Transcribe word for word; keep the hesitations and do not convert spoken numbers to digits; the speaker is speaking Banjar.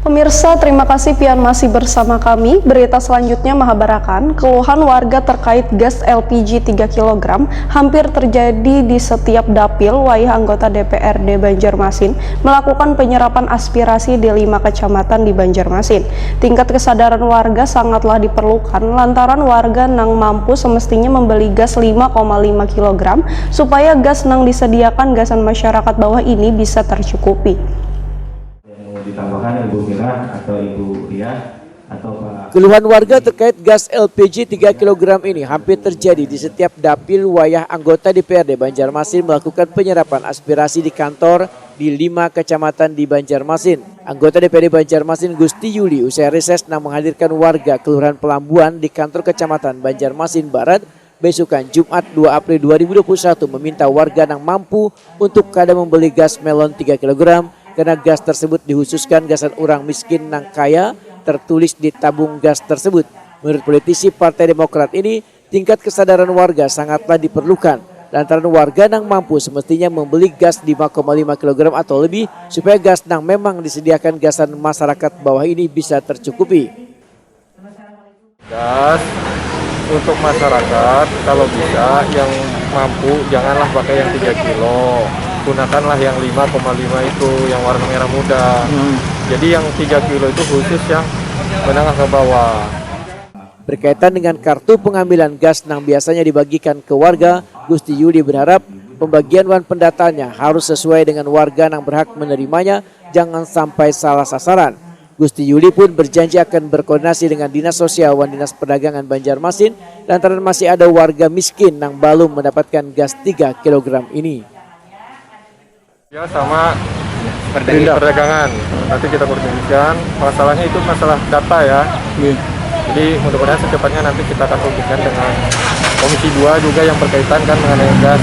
Pemirsa, terima kasih pian masih bersama kami. Berita selanjutnya mahabarakan, keluhan warga terkait gas L P G tiga kilogram hampir terjadi di setiap dapil wayah anggota D P R D Banjarmasin melakukan penyerapan aspirasi di lima kecamatan di Banjarmasin. Tingkat kesadaran warga sangatlah diperlukan lantaran warga nang mampu semestinya membeli gas lima koma lima kilogram supaya gas nang disediakan gasan masyarakat bawah ini bisa tercukupi. Yang mau ditambahkan Ibu Mira atau Ibu Ria atau Pak? Keluhan warga terkait gas L P G tiga kilogram ini hampir terjadi di setiap dapil wayah anggota D P R D Banjarmasin melakukan penyerapan aspirasi di kantor di lima kecamatan di Banjarmasin. Anggota D P R D Banjarmasin Gusti Yuli usai reses nang menghadirkan warga kelurahan Pelambuan di kantor kecamatan Banjarmasin Barat besukan Jumat dua April dua ribu dua puluh satu meminta warga nang mampu untuk kada membeli gas melon tiga kilogram karena gas tersebut dihususkan gasan urang miskin nang kaya tertulis di tabung gas tersebut. Menurut politisi Partai Demokrat ini, tingkat kesadaran warga sangatlah diperlukan lantaran warga nang mampu semestinya membeli gas lima koma lima kilogram atau lebih supaya gas nang memang disediakan gasan masyarakat bawah ini bisa tercukupi. Gas untuk masyarakat kalau bisa yang mampu janganlah pakai yang tiga kilo, gunakanlah yang lima koma lima itu yang warna merah muda. Jadi yang tiga kilo itu khusus yang menengah ke bawah. Berkaitan dengan kartu pengambilan gas nang biasanya dibagikan ke warga, Gusti Yuli berharap pembagian wan pendataannya harus sesuai dengan warga nang berhak menerimanya, jangan sampai salah sasaran. Gusti Yuli pun berjanji akan berkoordinasi dengan Dinas Sosial wan Dinas Perdagangan Banjarmasin lantaran masih ada warga miskin nang balum mendapatkan gas tiga kilogram ini. Ya sama di perdagangan nanti kita koordinasikan. Masalahnya itu masalah data ya. Jadi mudah-mudahan secepatnya nanti kita akan koordinasikan dengan Komisi dua juga yang berkaitan kan mengenai gas.